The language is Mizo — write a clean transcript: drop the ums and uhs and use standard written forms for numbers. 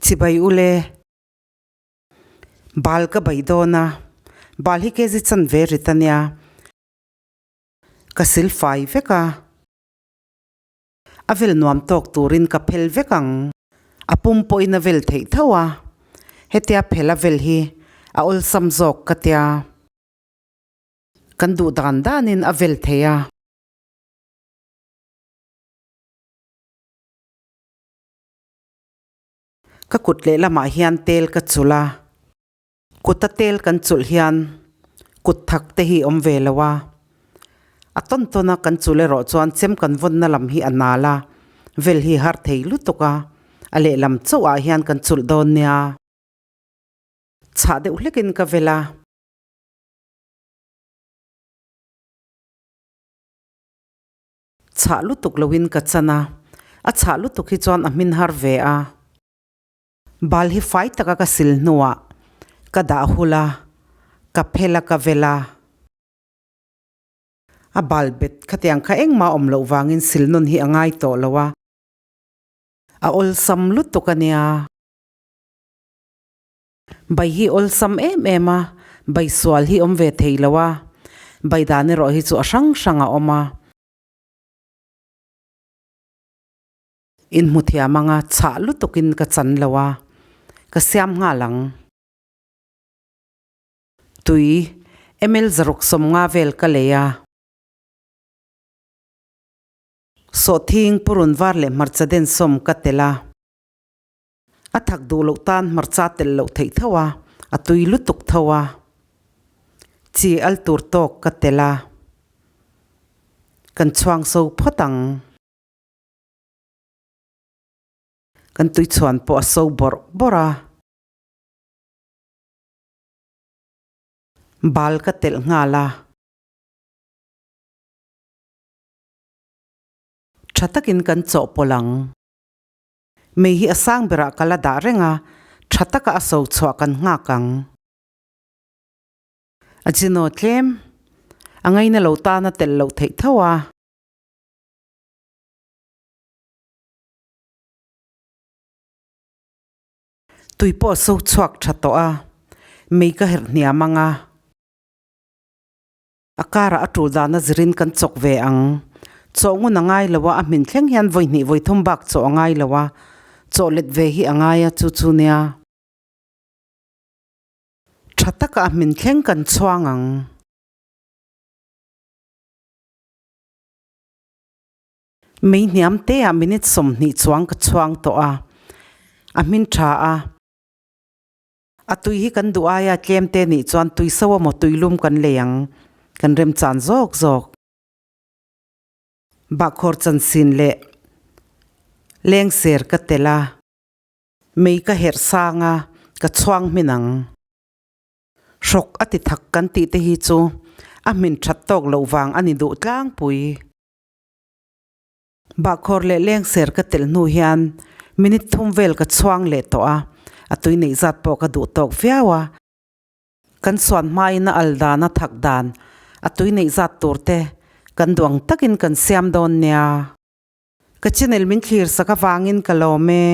Chibai ule. Bal ka bai dawn a, bal hi kg chanve rit a nia. Ka sil fai vek a. A vel nuam tawk turin ka phel vek ang. A pum pawhin a vel theih tho a, hetia phel a vel hi a awlsam zawk ka tia. Kan duh dan danin a vel thei a. Ka kut lehlamah hian tel ka chulh a, kuta tel kan chulh hian kut thak te hi awm ve lo a, a tawn tawn a kan chulh erawh chuan chem kan vawnna lam hi a nal a, vel hi har thei lutuk a, a lehlam chauh ah hian kan chulh dawn nia. Chhah deuh hlekin ka vel a. Chhah lutuk loin ka chan a, a chhah lutuk hi chuan a hmin har ve a. Bal hi fai taka ka sil hnuah ka dah hul a, ka phel a ka vel a. A bal bet khatiang kha engmah awm loh vangin sil nawn hi a ngai tawh lo a, a awlsam lutuk a nia. Bai hi awlsam em em a, bai sual hi awm ve thei lo a, bai dan erawh hi chu a hrang hrang a awm a. Inhmu thiam anga chhah lutukin ka chan lo a, ka siam nghal ang. Tui, ml 650 vel ka lei a. Sawhthing, purun var leh hmarcha densawm ka telh a. A thak duh loh tan hmarcha telh loh theih tho a, a tui lutuk tho a. Chi al tur tawk ka telh a, kan chhuang so phawt ang. Kan tui chhuan pawh a so bawrh bawrh a. Bal ka telh nghal a. Tha takin kan chawhpawlh ang. Mei hi a sang berah ka la dah reng a, tha taka a so chhuah kan nghak ang. A chino tlem, a ngaina lo tan a telh loh theih tho a. Tui pawh a so chhuak tha tawh a, mei ka herh hniam ang a. A karah a tul dana zirin kan chawk ve ang. Chawh ngun a ngai lo a, a hmin thleng hian vawi hnih vawi thum bak chawh a ngai lo a, chawh let ve hi a ngai a, chu chu nia. Tha taka a hmin thleng kan chhuang ang. Mei hniam te ah minute 20 chuang ka chhuang tawh a, a hmin tha a. A tui hi kan duh aia tlem te nih chuan tui so emaw tui lum kan lei ang, kan remchan zawk zawk. Bahkhawr chansin leh lengser ka tel a, mei ka herh sang a, ka chhuang hmin ang. Hrawk a ti thak kan tih te hi chu a hmin that tawk loh vang a ni duh tlangpui. Bahkhawr leh lengser ka telh hnu hian minute thum vel ka chhuang leh tawh a, a tui neih zat pawh ka duh tawk viau a. Kan suan hmain a al dan a thak dan, a tui neih zat tur te kan duang takin kan siam dawn nia. Ka channel min thlir sak avangin ka lawm e.